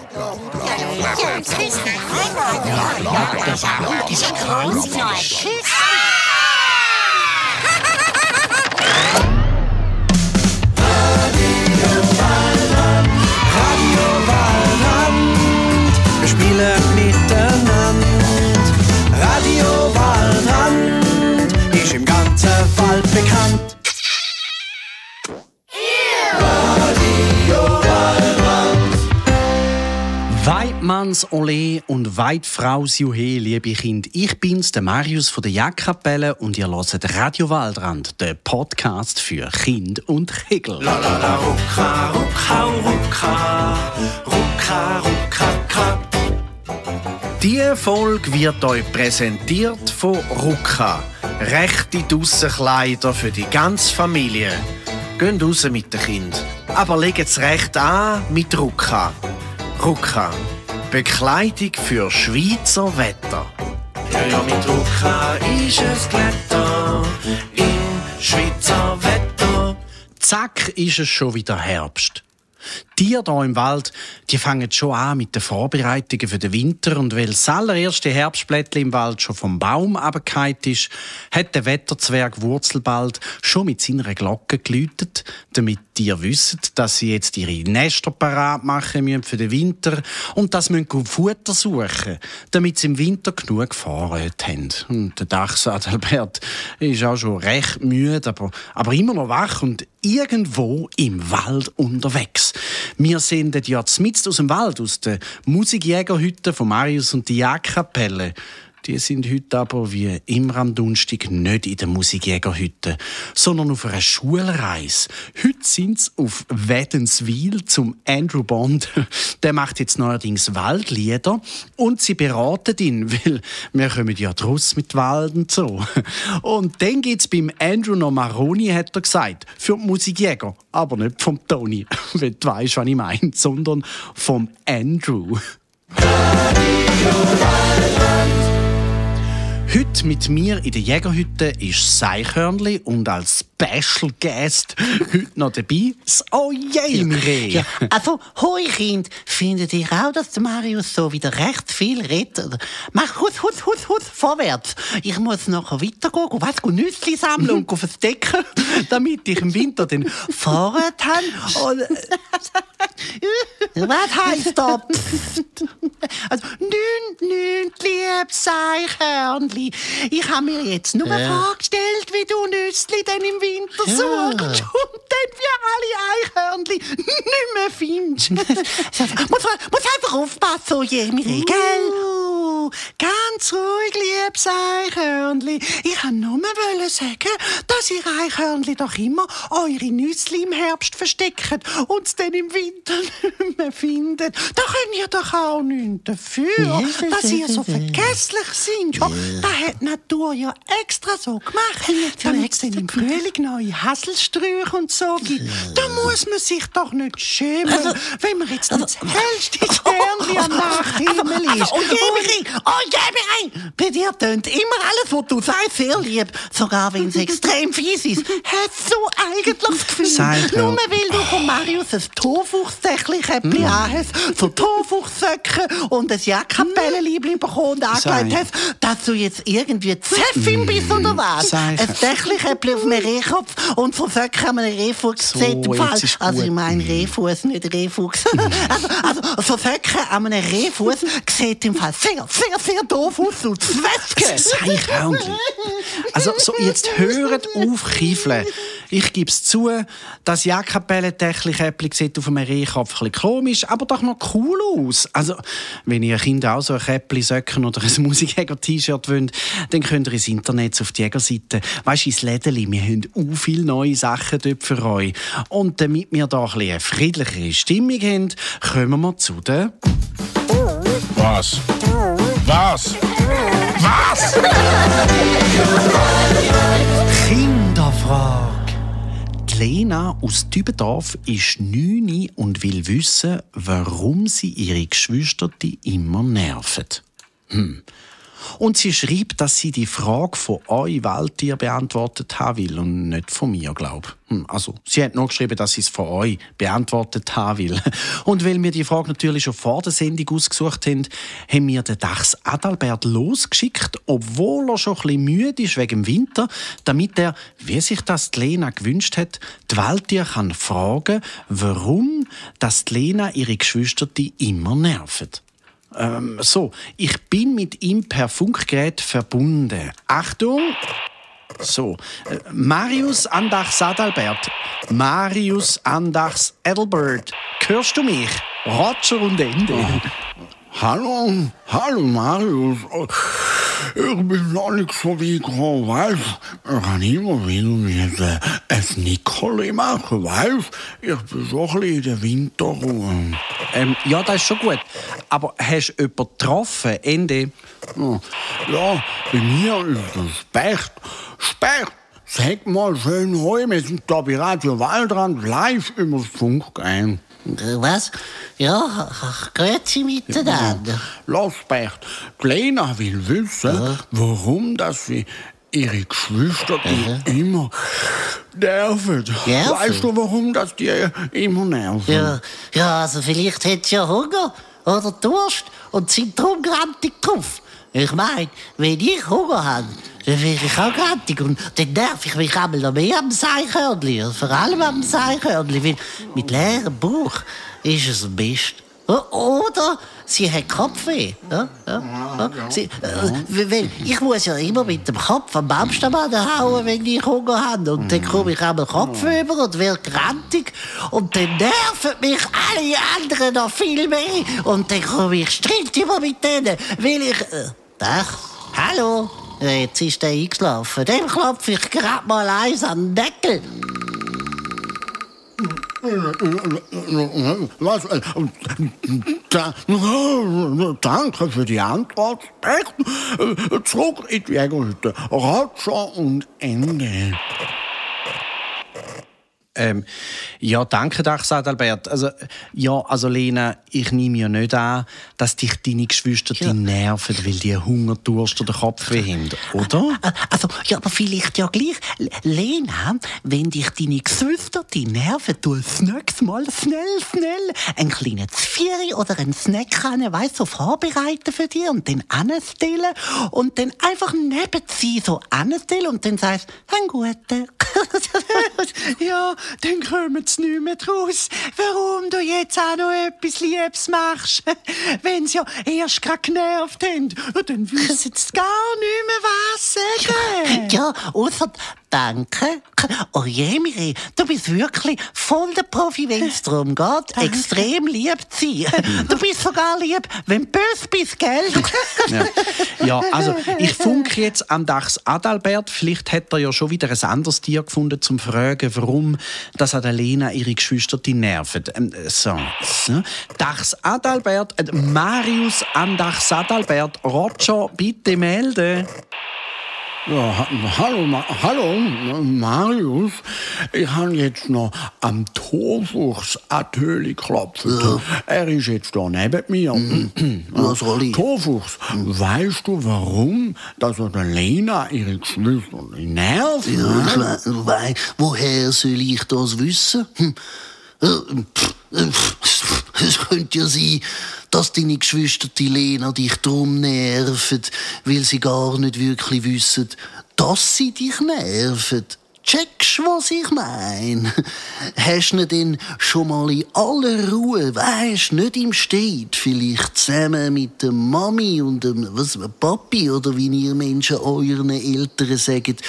Wir spielen miteinander. Radio Waldrand ist im ganzen Wald bekannt. Weidmanns Ole und Weidfraus Juhe, liebe Kinder. Ich bin's, der Marius von der Jagdkapelle und ihr hört Radio Waldrand, der Podcast für Kind und Kegel. La la la, rucka, rucka, rucka, rucka, rucka, rucka. Die Folge wird euch präsentiert von Rucka. Rechte Dussenkleider für die ganze Familie. Geht raus mit den Kindern. Aber legt's recht an mit Rucka. Rucka. Bekleidung für Schweizer Wetter. Ja, mit Rucka ist es Glätter im Schweizer Wetter. Zack, ist es schon wieder Herbst. Die Tiere hier im Wald, die fangen schon an mit den Vorbereitungen für den Winter. Und weil das allererste Herbstblättchen im Wald schon vom Baum runtergefallen ist, hat der Wetterzwerg Wurzelbald schon mit seiner Glocke geläutet, damit die Tiere wissen, dass sie jetzt ihre Nester parat machen müssen für den Winter und dass sie Futter suchen, damit sie im Winter genug Vorräte haben. Und der Dachs Adalbert ist auch schon recht müde, aber immer noch wach und irgendwo im Wald unterwegs. Wir sind ja mitten aus dem Wald, aus der Musikjägerhütte von Marius und die Jagdkapelle. Die sind heute aber wie immer am Donnerstag nicht in der Musikjägerhütte, sondern auf einer Schulreise. Heute sind sie auf Wädenswil zum Andrew Bond. Der macht jetzt neuerdings Waldlieder und sie beraten ihn, weil wir kommen ja draus mit Wald und so. Und dann gibt es beim Andrew noch Maroni, hat er gesagt, für die Musikjäger, aber nicht vom Toni, wenn du weisst, was ich meine, sondern vom Andrew. Heute mit mir in der Jägerhütte ist Seichhörnli und als Special Guest heute noch dabei das Oje-Mire. Ja, also, hoi Kind, findet ihr auch, dass der Marius so wieder recht viel redet? Mach Hus, vorwärts. Ich muss nachher weitergehen, Nüssli sammeln und verstecken, damit ich im Winter den Vorrat habe. Was heisst das? Also, nünt, liebes Eichhörnli. Ich habe mir jetzt nur vorgestellt, wie du Nüssli dann im Winter suchst und dann wie alle Eichhörnli nicht mehr findest. muss einfach aufpassen, Oje-Mire, gell? Ganz ruhig, liebes Eichhörnli. Ich wollte nur sagen, dass ihr Eichhörnli doch immer eure Nüssli im Herbst versteckt und es dann im Winter nicht mehr findet. Da könnt ihr doch auch nichts dafür, dass ihr so vergesslich seid. Ja, das hat die Natur ja extra so gemacht, damit es dann im Frühling neue Haselsträuche und so gibt. Da muss man sich doch nicht schämen, wenn man jetzt das hellste Sternchen am Nachthimmel ist. Oje-Mire, bei dir tönt immer alles, was du sagst, sehr lieb. Sogar wenn es extrem fies ist. Hast du eigentlich das Gefühl, nur weil du von Marius ein Tofuchssäckchen anhast, so Tofuchsöcken und ein Jagdkapellenliebling bekommen und angelegt hast, dass du jetzt irgendwie Zäffin bist oder was? Ein Säckchen auf einem Rehkopf und so Söcken an einem Rehfuchs sieht im Fall. Also ich meine Rehfuß, nicht Rehfuchs. also so Söcken an einem Rehfuß sieht im Fall sehr doof aus und Zwetschgen. Also so, jetzt hört auf kiefeln. Ich gebe es zu, das Jagdkapellentächli-Käppli sieht auf einem Rehkopf ein bisschen komisch, aber doch noch cool aus. Also, wenn ihr Kinder auch so ein Käppli, Söcken oder ein Musikjäger-T-Shirt wollt, dann könnt ihr ins Internet auf die Jägerseite. Weisst du, ins Lädeli, wir haben auch viele neue Sachen dort für euch. Und damit wir da ein bisschen eine friedlichere Stimmung haben, kommen wir zu den... Was? Kinderfrage. Die Lena aus Dübendorf ist 9 und will wissen, warum sie ihre Geschwister immer nerven. Und sie schreibt, dass sie die Frage von euch Waldtier beantwortet haben will und nicht von mir, glaube ich. Also, sie hat noch geschrieben, dass sie es von euch beantwortet haben will. Und weil wir die Frage natürlich schon vor der Sendung ausgesucht haben, haben wir den Dachs Adalbert losgeschickt, obwohl er schon ein bisschen müde ist wegen dem Winter, damit er, wie sich das die Lena gewünscht hat, die Waldtier kann fragen, warum dass die Lena ihre Geschwister immer nervt. So, ich bin mit ihm per Funkgerät verbunden. Achtung! So, Marius Andachs Adalbert. Marius Andachs Adalbert. Hörst du mich? Roger und Ende. Hallo Marius. Ich bin noch nicht so wie Grau Weiß. Ich kann immer wieder mit ein Nickerli machen, weißt? Ich bin so ein bisschen in der Winterruhe. Ja, das ist schon gut. Aber hast du jemanden getroffen, Ende? Ja, bei mir ist das Specht. Specht, sag mal schön heu, wir sind da bei Radio Waldrand live übers Funk ein. Was? Ja, grüezi miteinander. Lass Specht, die Lena will wissen, warum dass sie ihre Geschwister die immer nerven. Weißt du, warum dass die immer nerven? Ja, also vielleicht hat sie ja Hunger oder Durst und sind darum grantig drauf. Ich meine, wenn ich Hunger habe, dann wäre ich auch grantig und dann nerv ich mich einmal noch mehr am Seichhörnli. Vor allem am Seichhörnli, weil mit leerem Bauch ist es am besten. Oder sie hat Kopfweh. Ja. Weil ich muss ja immer mit dem Kopf am Baumstamm hauen, wenn ich Hunger habe. Und dann komme ich einmal Kopf über und werde grantig. Und dann nerven mich alle anderen noch viel mehr. Und dann komme ich Streit immer mit denen, weil ich... hallo? Jetzt ist der eingeschlafen. Dem klopfe ich gerade mal eins an den Deckel. Was? Danke für die Antwort. Zurück in die Jägerhütte. Roger und Ende. Ja, danke, Dachs Adalbert. Also Lena, ich nehme ja nicht an, dass dich deine Geschwister die nerven, weil die Hunger, Durst oder Kopfweh haben, oder? Also, ja, aber vielleicht ja gleich. Lena, wenn dich deine Geschwister die nerven, du das nächste Mal schnell einen kleinen Zvieri oder einen Snack so vorbereiten für dich und den anstellen und dann einfach neben sie so anstellen und dann sagst du, ein guter. Ja, dann kommen sie nicht mehr draus, warum du jetzt auch noch etwas Liebes machst. Wenn sie ja erst gerade genervt haben, dann wissen sie gar nicht mehr, was sagen. Ja, ausser danke. Oh je, Mireille, du bist wirklich voll der Profi, wenn es darum geht, extrem lieb zu sein. Du bist sogar lieb, wenn du böse bist, gell? Ja, also ich funke jetzt an Dachs Adalbert. Vielleicht hat er ja schon wieder ein anderes Tier gefunden, zum fragen, warum dass Lena ihre Geschwister die nerven. So. Dachs Adalbert, Marius an Dachs Adalbert. Roger, bitte melden. Ja, hallo Marius. Ich habe jetzt noch am Torfuchs-Atelier geklopft. Ja. Er ist jetzt da neben mir. Was soll ich? Torfuchs, weißt du, warum dass der Lena ihre Geschwister nervt? Ja, woher soll ich das wissen? Es könnte ja sein, dass deine Geschwister, die Lena, dich darum nerven, weil sie gar nicht wirklich wissen, dass sie dich nerven. Checkst, was ich meine? Hast du denn schon mal in aller Ruhe, weisst, nicht im Stehen, vielleicht zusammen mit der Mami und dem Papi oder wie ihr Menschen euren Eltern sagt,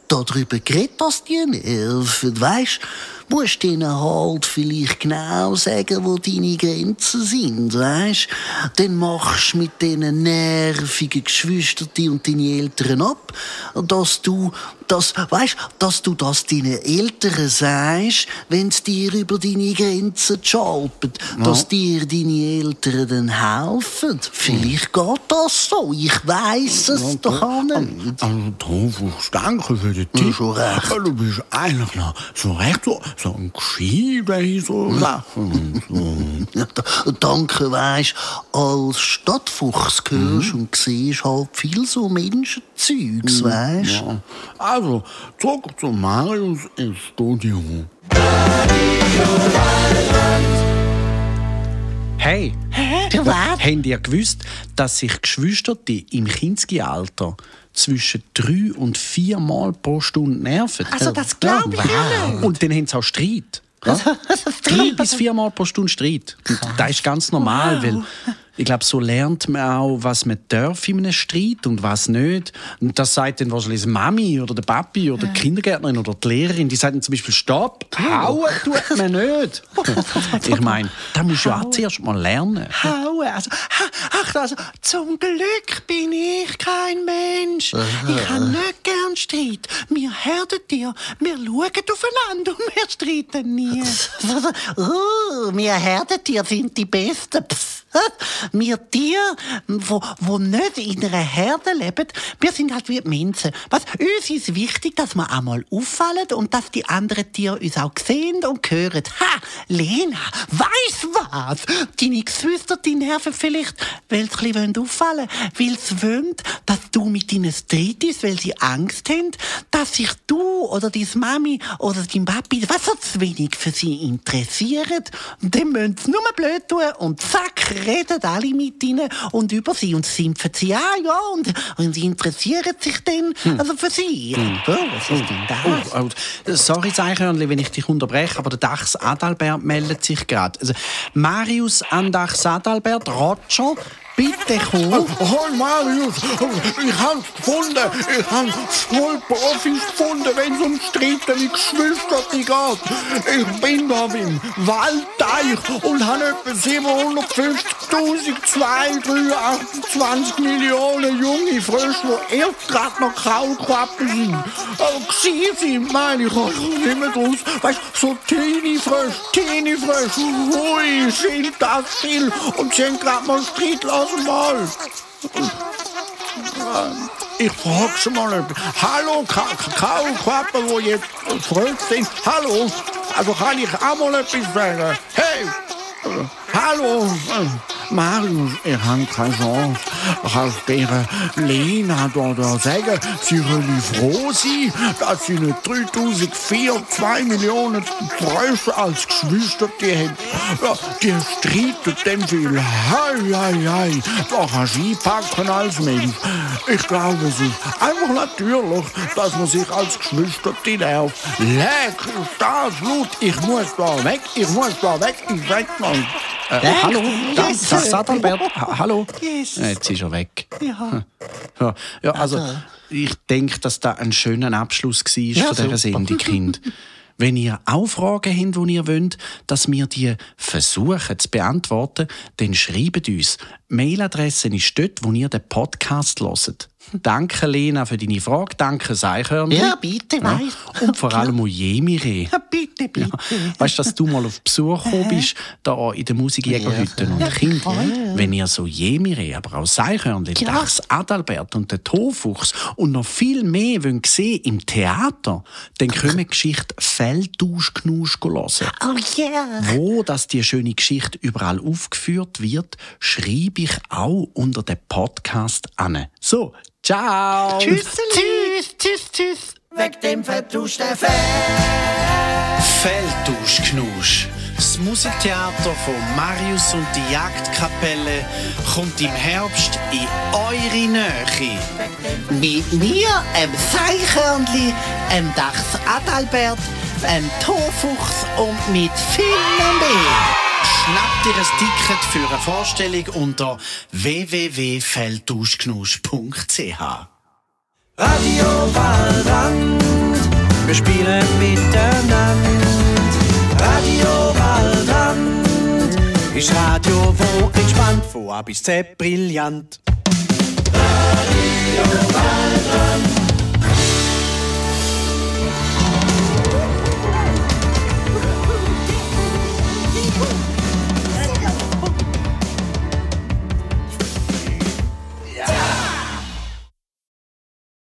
darüber geredet, dass die nerven, weisst? Musst denen halt vielleicht genau sagen, wo deine Grenzen sind, weisst? Dann machst du mit diesen nervigen Geschwistern und deine Eltern ab, dass du das deinen Eltern sagst, wenn sie dir über deine Grenzen schalpen, dass dir deine Eltern dann helfen. Vielleicht geht das so, ich weiss es doch auch nicht. Also, Torfuchs, danke für den Tipp. Schon recht. Du bist eigentlich noch so recht so ein gescheite so Sachen. Ja, danke, weisst, als Stadtfuchs hörst und siehst halt viel so Menschenzeugs, weisst. Ja. Also, zurück zu Marius ins Studio. Hey, Der was? habt ihr gewusst, dass sich Geschwister im Kindesalter zwischen 3 und 4 Mal pro Stunde nerven? Also, das glaub ich ja nicht. Und dann haben sie auch Streit. Ja? 3 bis 4 Mal pro Stunde Streit. Und das ist ganz normal, weil ich glaube, so lernt man auch, was man darf in einem Streit und was nicht. Und das sagt dann wahrscheinlich die Mami oder der Papi oder die Kindergärtnerin oder die Lehrerin. Die sagt dann zum Beispiel, stopp, hauen tut man nicht. Ich meine, da musst du ja auch zuerst mal lernen. Hauen, also, zum Glück bin ich kein Mensch. Ich habe nicht gern Streit. Wir härten dir, wir schauen aufeinander und wir streiten nie. Wir härten dir sind die Besten. Wir Tiere, die nicht in einer Herde leben, wir sind halt wie die Menschen. Uns ist wichtig, dass wir einmal auffallen und dass die anderen Tiere uns auch sehen und hören. Ha, Lena, weiss was? Deine Geschwister, die nerven vielleicht, weil sie ein bisschen auffallen wollen. Weil sie wollen, dass du mit ihnen streitest, weil sie Angst haben, dass sich du oder deine Mami oder dein Papi zu wenig für sie interessieren. Und dann müssen sie nur blöd tun und zack, reden alle mit ihnen und über sie und schimpfen sie an, ja, und sie interessieren sich dann also für sie. Ja, was ist denn das? Sorry, Eichhörnli, wenn ich dich unterbreche, aber der Dachs Adalbert meldet sich gerade. Also, Marius an Dachs Adalbert, Roger, bitte komm. Hoi Marius, ich hab's gefunden. Ich hab voll Profis gefunden, wenn es um Streiten mit Geschwistern geht. Ich bin da beim Waldteich und habe etwa 750.228 Millionen junge Frösche, die erst gerade noch Kaulquappen sind. Aber gewesen sind, meine ich, nicht mehr draus. Weißt du, so Teenie-Frösche. Hui, sind das viel. Und sie haben gerade mal Streit lassen. Ich frage schon mal etwas. Hallo, Kaulquappen, die jetzt verrückt sind. Hallo, also kann ich auch mal etwas sagen? Hey, hallo, Marius, ich habe keine Chance. Als der Lena da sagen, sie können froh sein, dass sie nicht 3.402 Millionen Frösche als Geschwister haben. Ja, die streiten dem viel. Hei. Da kannst du einpacken als Mensch. Ich glaube, es ist einfach natürlich, dass man sich als Geschwister nervt. Leck, ist das laut. Ich muss da weg. Ich weg mal. Hallo, das Adalbert. Hallo. Yes. Jetzt ist er weg. Ja. Ja, also, ich denke, dass das ein schöner Abschluss war von dieser Sendung, Kind. Wenn ihr auch Fragen habt, die ihr wollt, dass wir die versuchen zu beantworten, dann schreibt uns. Die Mailadresse ist dort, wo ihr den Podcast hört. Danke, Lena, für deine Frage. Danke, Eichhörnli. Ja, bitte, weiss. Und vor allem Jemire. Ja, bitte. Ja. Weißt du, dass du mal auf Besuch gekommen bist, da in der Musikjägerhütte? Und Kind, wenn ihr so Jemire, aber auch Eichhörnli, Dachs Adalbert und den Tofuchs und noch viel mehr wollt sehen im Theater, dann können wir die Geschichte Feldtauschknusch hören. Oh yeah. Wo dass die schöne Geschichte überall aufgeführt wird, schreibe ich auch unter den Podcast an. So, ciao! Tschüss. Weg dem vertauschten Feldtauschknusch. Das Musiktheater von Marius und die Jagdkapelle kommt im Herbst in eure Nähe. Mit mir, Eichhörnli, Dachs Adalbert, Tofuchs und mit viel mehr. Schnappt ihr ein Ticket für eine Vorstellung unter www.feldtauschknusch.ch. Radio Waldrand, wir spielen miteinander. Radio Waldrand ist Radio, wo entspannt, von A bis Z brillant. Radio Waldrand.